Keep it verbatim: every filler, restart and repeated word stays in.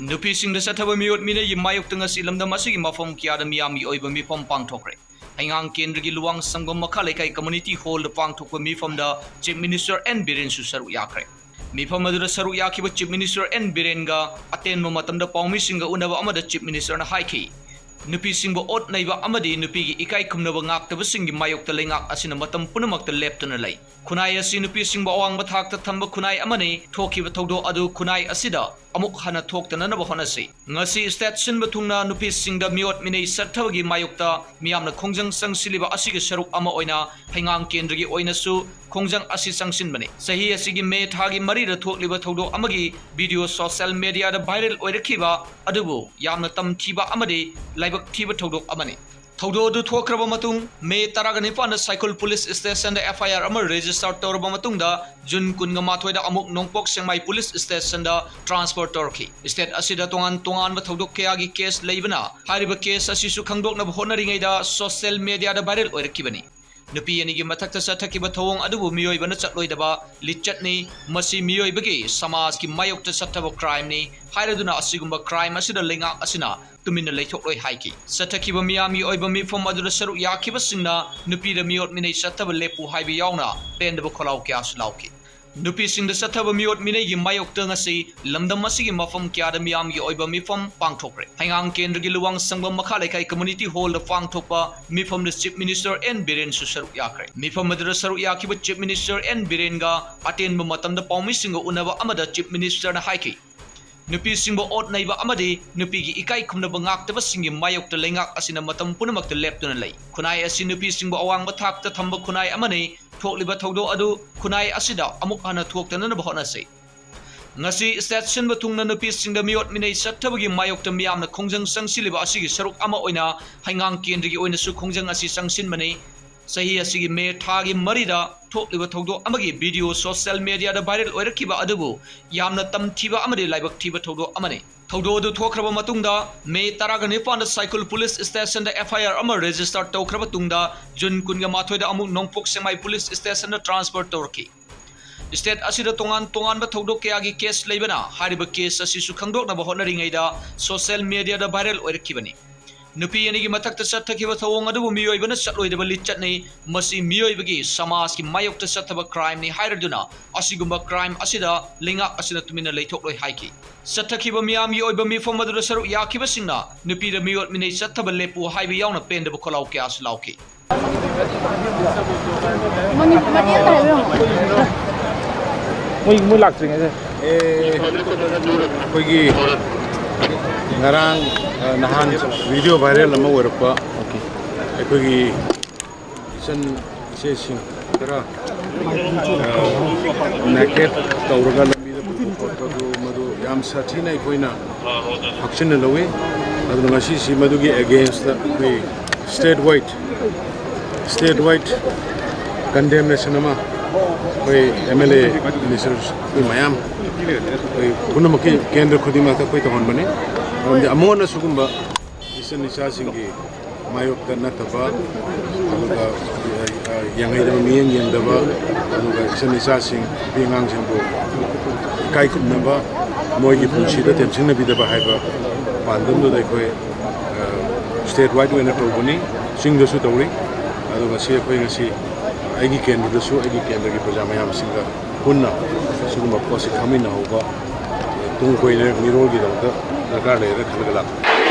ꯅꯨꯄꯤꯁꯤꯡꯗ ꯆꯠꯊꯕ ꯃꯤꯑꯣꯠ ꯃꯤꯅꯩꯒꯤ ꯃꯥꯌꯣꯛꯇ ꯉꯁꯤ ꯂꯝꯗꯝ ꯑꯁꯤꯒꯤ ꯃꯐꯝ ꯀꯌꯥꯗ ꯃꯤꯌꯥꯝꯒꯤ ꯑꯣꯏꯕ ꯃꯤꯐꯝ ꯄꯥꯡꯊꯣꯛꯈ꯭ꯔꯦ꯫ ꯍꯩꯉꯥꯡ ꯀꯦꯟꯗ꯭ꯔꯒꯤ ꯂꯨꯋꯥꯡ ꯁꯪꯒꯣꯝ ꯃꯈꯥ ꯂꯩꯀꯥꯏ community hall ꯗ ꯄꯥꯡꯊꯣꯛꯄ ꯃꯤꯐꯝꯗ Chief Minister N ꯕꯤꯔꯦꯟꯁꯨ ꯁꯔꯨꯛ ꯌꯥꯈ꯭ꯔꯦ꯫ ꯃꯤꯐꯝ ꯑꯗꯨꯗ ꯁꯔꯨꯛ ꯌꯥꯈꯤꯕ Chief Minister N ꯕꯤꯔꯦꯟꯒ ꯑꯇꯦꯟꯕ ꯃꯇꯝꯗ ꯄꯥꯎꯃꯤꯁꯤꯡꯒ ꯎꯅꯕ ꯑꯃꯗ Chief Minister ꯅ ꯍꯥꯏꯈꯤ, ꯅꯨꯄꯤꯁꯤꯡꯕꯨ ꯑꯣꯠ ꯅꯩꯕ ꯑꯃꯗꯤ ꯅꯨꯄꯤꯒꯤ ꯏꯀꯥꯏ ꯈꯨꯝꯅꯕ ꯉꯥꯛꯇꯕꯁꯤꯡꯒꯤ ꯃꯥꯌꯣꯛꯇ ꯂꯩꯉꯥꯛ ꯑꯁꯤꯅ ꯃꯇꯝ ꯄꯨꯝꯅꯃꯛꯇ ꯂꯦꯞꯇꯅ ꯂꯩ꯫ ꯈꯨꯟꯅꯥꯏ ꯑꯁꯤ ꯅꯨꯄꯤꯁꯤꯡꯕꯨ ꯑꯋꯥꯡꯕ ꯊꯥꯛꯇ ꯊꯝꯕ ꯈꯨꯟꯅꯥꯏ ꯑꯃꯅꯤ꯫ ꯊꯣꯛꯈꯤꯕ ꯊꯧꯗꯣꯛ ꯑꯗꯨ ꯈꯨꯟꯅꯥꯏ ꯑꯁꯤꯗ ꯑꯃꯨꯛ ꯍꯟꯅ ꯊꯣꯛꯇꯅꯅꯕ ꯍꯣꯠꯅꯁꯤ꯫ ꯉꯁꯤ state ꯁꯤꯟꯕ ꯊꯨꯡꯅ ꯅꯨꯄꯤꯁꯤꯡꯗ ꯃꯤꯑꯣꯠ ꯃꯤꯅꯩ ꯆꯠꯊꯕꯒꯤ ꯃꯥꯌꯣꯛꯇ ꯃꯤꯌꯥꯝꯅ ꯈꯣꯡꯖꯪ ꯆꯪꯁꯤꯜꯂꯤꯕ ꯑꯁꯤꯒꯤ ꯁꯔꯨꯛ ꯑꯃ ꯑꯣꯏꯅ ꯍꯩꯉꯥꯡ ꯀꯦꯟꯗ꯭ꯔꯒꯤ ꯑꯣꯏꯅꯁꯨ ꯈꯣꯡꯖꯪ ꯑꯁꯤ ꯆꯪꯁꯤꯟꯕꯅꯤ꯫ ꯆꯍꯤ ꯑꯁꯤꯒꯤ ꯃꯦ ꯊꯥꯒꯤ ꯃꯔꯤꯗ ꯊꯣꯛꯂꯤꯕ ꯊꯧꯗꯣꯛ ꯑꯃꯒꯤ video social media ꯗ viral ꯑꯣꯏꯔꯛꯈꯤꯕ ꯑꯗꯨꯕꯨ ꯌꯥꯝꯅ ꯇꯝꯊꯤꯕ ꯑꯃꯗꯤ ꯂꯥꯏꯕꯛ ꯊꯤꯕ ꯊꯧꯗꯣꯛ ꯑꯃꯅꯤ꯫ ꯊꯧꯗꯣꯛ ꯑꯗꯨ ꯊꯣꯛꯈ꯭ꯔꯕ ꯃꯇꯨꯡ, ꯃꯦ ꯇꯔꯥꯒ ꯅꯤꯄꯥꯟꯗ ꯁꯥꯏꯈꯨꯜ police station the F I R ꯑꯃ register ꯇꯧꯔꯕ ꯃꯇꯨꯡꯗ, ꯖꯨꯟ ꯀꯨꯟꯒ ꯃꯥꯊꯣꯏꯗ ꯑꯃꯨꯛ ꯅꯣꯡꯄꯣꯛ ꯁꯦꯛꯃꯥꯏ police station ꯗ transfer ꯇꯧꯔꯛꯈꯤ꯫ State ꯑꯁꯤꯗ ꯇꯣꯉꯥꯟ ꯇꯣꯉꯥꯟꯕ ꯊꯧꯗꯣꯛ ꯀꯌꯥꯒꯤ case ꯂꯩꯕꯅ, ꯍꯥꯏꯔꯤꯕ case ꯑꯁꯤꯁꯨ ꯈꯪꯗꯣꯛꯅꯕ ꯍꯣꯠꯅꯔꯤꯉꯩꯗ social media ꯗ viral ꯑꯣꯏꯔꯛꯈꯤꯕꯅꯤ꯫ ꯅꯨꯄꯤ ꯑꯅꯤꯒꯤ ꯃꯊꯛꯇ ꯆꯠꯊꯈꯤꯕ ꯊꯧꯑꯣꯡ ꯑꯗꯨꯕꯨ ꯃꯤꯑꯣꯏꯕꯅ ꯆꯠꯂꯣꯏꯗꯕ ꯂꯤꯆꯠꯅꯤ꯫ ꯃꯁꯤ ꯃꯤꯑꯣꯏꯕꯒꯤ ꯁꯃꯥꯖꯀꯤ ꯃꯥꯌꯣꯛꯇ ꯆꯠꯊꯕ crime ꯅꯤ ꯍꯥꯏꯔꯗꯨꯅ, ꯑꯁꯤꯒꯨꯝꯕ crime ꯑꯁꯤꯗ ꯂꯩꯉꯥꯛ ꯑꯁꯤꯅ ꯇꯨꯃꯤꯟꯅ ꯂꯩꯊꯣꯛꯂꯣꯏ ꯍꯥꯏꯈꯤ꯫ ꯆꯠꯊꯈꯤꯕ ꯃꯤꯌꯥꯝꯒꯤ ꯑꯣꯏꯕ ꯃꯤꯐꯝ ꯑꯗꯨꯗ ꯁꯔꯨꯛ ꯌꯥꯈꯤꯕꯁꯤꯡꯅ ꯅꯨꯄꯤꯗ ꯃꯤꯑꯣꯠ ꯃꯤꯅꯩ ꯆꯠꯊꯕ ꯂꯦꯞꯄꯨ ꯍꯥꯏꯕ ꯌꯥꯎꯅ ꯄꯦꯟꯗꯕ ꯈꯣꯜꯂꯥꯎ ꯀꯌꯥꯁꯨ ꯂꯥꯎꯈꯤ꯫ ꯅꯨꯄꯤꯁꯤꯡꯗ ꯆꯠꯊꯕ ꯃꯤꯑꯣꯠ ꯃꯤꯅꯩꯒꯤ ꯃꯥꯌꯣꯛꯇ ꯉꯁꯤ ꯂꯝꯗꯝ ꯑꯁꯤꯒꯤ ꯃꯐꯝ ꯀꯌꯥꯗ ꯃꯤꯌꯥꯝꯒꯤ ꯑꯣꯏꯕ ꯃꯤꯐꯝ ꯄꯥꯡꯊꯣꯛꯈ꯭ꯔꯦ꯫ ꯍꯩꯉꯥꯡ ꯀꯦꯟꯗ꯭ꯔꯒꯤ ꯂꯨꯋꯥꯡ ꯁꯪꯒꯣꯝ ꯃꯈꯥ ꯂꯩꯀꯥꯏ community hall ꯗ ꯄꯥꯡꯊꯣꯛꯄ ꯃꯤꯐꯝꯗ Chief Minister N ꯕꯤꯔꯦꯟꯁꯨ ꯁꯔꯨꯛ ꯌꯥꯈ꯭ꯔꯦ꯫ ꯃꯤꯐꯝ ꯑꯗꯨꯗ ꯁꯔꯨꯛ ꯌꯥꯈꯤꯕ Chief Minister N ꯕꯤꯔꯦꯟꯒ ꯑꯇꯦꯟꯕ ꯃꯇꯝꯗ ꯄꯥꯎꯃꯤꯁꯤꯡꯒ ꯎꯅꯕ ꯑꯃꯗ Chief Minister ꯅ ꯍꯥꯏꯈꯤ, ꯅꯨꯄꯤꯁꯤꯡꯕꯨ ꯑꯣꯠ ꯅꯩꯕ ꯑꯃꯗꯤ ꯅꯨꯄꯤꯒꯤ ꯏꯀꯥꯏ ꯈꯨꯝꯅꯕ ꯉꯥꯛꯇꯕꯁꯤꯡꯒꯤ ꯃꯥꯌꯣꯛꯇ ꯂꯩꯉꯥꯛ ꯑꯁꯤꯅ ꯃꯇꯝ ꯄꯨꯝꯅꯃꯛꯇ ꯂꯦꯞꯇꯨꯅ ꯂꯩ꯫ ꯈꯨꯟꯅꯥꯏ ꯑꯁꯤ ꯅꯨꯄꯤꯁꯤꯡꯕꯨ ꯑꯋꯥꯡꯕ ꯊꯥꯛꯇ ꯊꯝꯕ ꯈꯨꯟꯅꯥꯏ ꯑꯃꯅꯤ꯫ ꯊꯣꯛꯂꯤꯕ ꯊꯧꯗꯣꯛ ꯑꯗꯨ ꯈꯨꯟꯅꯥꯏ ꯑꯁꯤꯗ ꯑꯃꯨꯛ ꯍꯟꯅ ꯊꯣꯛꯇꯅꯅꯕ ꯍꯣꯠꯅꯁꯤ꯫ ꯉꯁꯤ state ꯁꯤꯟꯕ ꯊꯨꯡꯅ ꯅꯨꯄꯤꯁꯤꯡꯗ ꯃꯤꯑꯣꯠ ꯃꯤꯅꯩ ꯆꯠꯊꯕꯒꯤ ꯃꯥꯌꯣꯛꯇ ꯃꯤꯌꯥꯝꯅ ꯈꯣꯡꯖꯪ ꯆꯪꯁꯤꯜꯂꯤꯕ ꯑꯁꯤꯒꯤ ꯁꯔꯨꯛ ꯑꯃ ꯑꯣꯏꯅ ꯍꯩꯉꯥꯡ ꯀꯦꯟꯗ꯭ꯔꯒꯤ ꯑꯣꯏꯅꯁꯨ ꯈꯣꯡꯖꯪ ꯑꯁꯤ ꯆꯪꯁꯤꯟꯕꯅꯤ꯫ ꯆꯍꯤ ꯑꯁꯤꯒꯤ ꯃꯦ ꯊꯥꯒꯤ ꯃꯔꯤꯗ ꯊꯣꯛꯂꯤꯕ ꯊꯧꯗꯣꯛ ꯑꯃꯒꯤ video social media ꯗ viral ꯑꯣꯏꯔꯛꯈꯤꯕ ꯑꯗꯨꯕꯨ ꯌꯥꯝꯅ ꯇꯝꯊꯤꯕ ꯑꯃꯗꯤ ꯂꯥꯏꯕꯛ ꯊꯤꯕ ꯊꯧꯗꯣꯛ ꯑꯃꯅꯤ꯫ ꯊꯧꯗꯣꯛ ꯑꯗꯨ ꯊꯣꯛꯈ꯭ꯔꯕ ꯃꯇꯨꯡꯗ ꯃꯦ ꯇꯔꯥꯒ ꯅꯤꯄꯥꯟꯗ ꯁꯥꯏꯈꯨꯜ police station the F I R ꯑꯃ register ꯇꯧꯈ꯭ꯔꯕ ꯇꯨꯡꯗ ꯖꯨꯟ ꯀꯨꯟꯒ ꯃꯥꯊꯣꯏꯗ ꯑꯃꯨꯛ ꯅꯣꯡꯄꯣꯛ ꯁꯦꯛꯃꯥꯏ police station ꯗ transfer ꯇꯧꯔꯛꯈꯤ꯫ ꯁ꯭ꯇꯦꯠ ꯑꯁꯤꯗ ꯇꯣꯉꯥꯟ ꯇꯣꯉꯥꯟꯕ ꯊꯧꯗꯣꯛ ꯀꯌꯥꯒꯤ ꯀꯦꯁ ꯂꯩꯕꯅ ꯍꯥꯏꯔꯤꯕ ꯀꯦꯁ ꯑꯁꯤꯁꯨ ꯈꯪꯗꯣꯛꯅꯕ ꯍꯣꯠꯅꯔꯤꯉꯩꯗ ꯁꯣꯁꯤꯌꯦꯜ ꯃꯤꯗꯤꯌꯥꯗ ꯚꯥꯏꯔꯦꯜ ꯑꯣꯏꯔꯛꯈꯤꯕꯅꯤ꯫ ꯅꯨꯄꯤ ꯑꯅꯤꯒꯤ ꯃꯊꯛꯇ ꯆꯠꯊꯈꯤꯕ ꯊꯧꯑꯣꯡ ꯑꯗꯨꯕꯨ ꯃꯤꯑꯣꯏꯕꯅ ꯆꯠꯂꯣꯏꯗꯕ ꯂꯤꯆꯠꯅꯤ꯫ ꯃꯁꯤ ꯃꯤꯑꯣꯏꯕꯒꯤ ꯁꯃꯥꯖꯒꯤ ꯃꯥꯌꯣꯛꯇ ꯆꯠꯊꯕ ꯀ꯭ꯔꯥꯏꯝꯅꯤ ꯍꯥꯏꯔꯗꯨꯅ ꯑꯁꯤꯒꯨꯝꯕ ꯀ꯭ꯔꯥꯏꯝ ꯑꯁꯤꯗ ꯂꯩꯉꯥꯛ ꯑꯁꯤꯅ ꯇꯨꯃꯤꯟꯅ ꯂꯩꯊꯣꯛꯂꯣꯏ ꯍꯥꯏꯈꯤ꯫ ꯆꯠꯊꯈꯤꯕ ꯃꯤꯌꯥꯝꯒꯤ ꯑꯣꯏꯕ ꯃꯤꯐꯝ ꯑꯗꯨꯗ ꯁꯔꯨꯛ ꯌꯥꯈꯤꯕꯁꯤꯡꯅ ꯅꯨꯄꯤꯗ ꯃꯤꯑꯣꯠ ꯃꯤꯅꯩ ꯆꯠꯊꯕ ꯂꯦꯞꯄꯨ ꯍꯥꯏꯕ ꯌꯥꯎꯅ ꯄꯦꯟꯗꯕ ꯈꯣꯜꯂꯥꯎ ꯀꯌꯥꯁꯨ ꯂꯥꯎꯈꯤ꯫ ꯃꯅꯤꯄꯨꯔ ꯃꯇꯦꯛ ꯑꯃ ꯍꯥꯏꯕꯤꯔꯝꯃꯣ꯫ ꯃꯣꯏ ꯃꯣꯏ ꯂꯥꯛꯇ꯭ꯔꯤꯉꯩꯗ ꯑꯦ, ꯑꯩꯈꯣꯏꯒꯤ ꯉꯔꯥꯡ, ꯑ, ꯅꯍꯥꯟ ꯚꯤꯗꯤꯑꯣ ꯚꯥꯏꯔꯦꯜ ꯑꯃ ꯑꯣꯏꯔꯛꯄ, ꯑꯩꯈꯣꯏꯒꯤ ꯏꯆꯟ ꯏꯆꯦꯁꯤꯡ ꯈꯔ, ꯑ, ꯅꯦꯀꯦꯠ ꯇꯧꯔꯒ ꯂꯝꯕꯤꯗ ꯄꯨꯊꯣꯛ ꯈꯣꯠꯄꯗꯨ, ꯃꯗꯨ ꯌꯥꯝ ꯁꯥꯊꯤꯅ ꯑꯩꯈꯣꯏꯅ ꯍꯛꯆꯤꯟꯅ ꯂꯧꯏ꯫ ꯑꯗꯨꯅ ꯉꯁꯤꯁꯤ ꯃꯗꯨꯒꯤ ꯑꯦꯒꯦꯟꯁꯇ ꯑꯩꯈꯣꯏ ꯁ꯭ꯇꯦꯠ ꯋꯥꯏꯗ, ꯁ꯭ꯇꯦꯠ ꯋꯥꯏꯗ ꯀꯟꯗꯦꯝꯅꯦꯁꯟ ꯑꯃ ꯑꯩꯈꯣꯏ ꯑꯦꯝ ꯑꯦꯜ ꯑꯦ, ꯃꯤꯅꯤꯁꯇꯔ, ꯑꯩꯈꯣꯏ ꯃꯌꯥꯝ, ꯑꯩꯈꯣꯏ ꯄꯨꯝꯅꯃꯛꯀꯤ ꯀꯦꯟꯗ꯭ꯔ ꯈꯨꯗꯤꯡꯃꯛꯇ ꯑꯩꯈꯣꯏ ꯇꯧꯍꯟꯕꯅꯤ꯫ ꯃꯔꯝꯗꯤ ꯑꯃꯨꯛ ꯍꯟꯅ ꯁꯤꯒꯨꯝꯕ ꯏꯆꯟ ꯏꯆꯥꯁꯤꯡꯒꯤ ꯃꯥꯌꯣꯛꯇ ꯅꯠꯇꯕ, ꯑꯗꯨꯒ, ꯑ, ꯌꯦꯡꯍꯩꯗꯕ ꯃꯤꯠꯌꯦꯡ ꯌꯦꯡꯗꯕ, ꯑꯗꯨꯒ ꯏꯆꯟ ꯏꯆꯥꯁꯤꯡ, ꯅꯨꯄꯤ ꯑꯉꯥꯡꯁꯤꯡꯕꯨ ꯏꯀꯥꯏ ꯈꯨꯝꯅꯕ, ꯃꯣꯏꯒꯤ ꯄꯨꯟꯁꯤꯗ ꯇꯦꯝꯁꯤꯟꯅꯕꯤꯗꯕ ꯍꯥꯏꯕ ꯄꯥꯟꯗꯝꯗꯨꯗ ꯑꯩꯈꯣꯏ, ꯑ, ꯁ꯭ꯇꯦꯠ ꯋꯥꯏꯗ ꯑꯣꯏꯅ ꯇꯧꯕꯅꯤ꯫ ꯆꯤꯡꯗꯁꯨ ꯇꯧꯔꯤ꯫ ꯑꯗꯨꯒ ꯁꯤ ꯑꯩꯈꯣꯏ ꯉꯁꯤ ꯑꯩꯒꯤ ꯀꯦꯟꯗ꯭ꯔꯗꯁꯨ, ꯑꯩꯒꯤ ꯀꯦꯟꯗ꯭ꯔꯒꯤ ꯄ꯭ꯔꯖꯥ ꯃꯌꯥꯝꯁꯤꯡꯒ ꯄꯨꯟꯅ ꯁꯤꯒꯨꯝꯕ ꯄꯣꯠꯁꯤ ꯈꯪꯃꯤꯟꯅꯍꯧꯕ ꯇꯨꯡ ꯀꯣꯏꯅ ꯃꯤꯔꯣꯜꯒꯤꯗꯃꯛꯇ ꯗꯔꯀꯥꯔ ꯂꯩꯔꯦꯅ ꯈꯜꯂꯒ ꯂꯥꯛꯄꯅꯤ꯫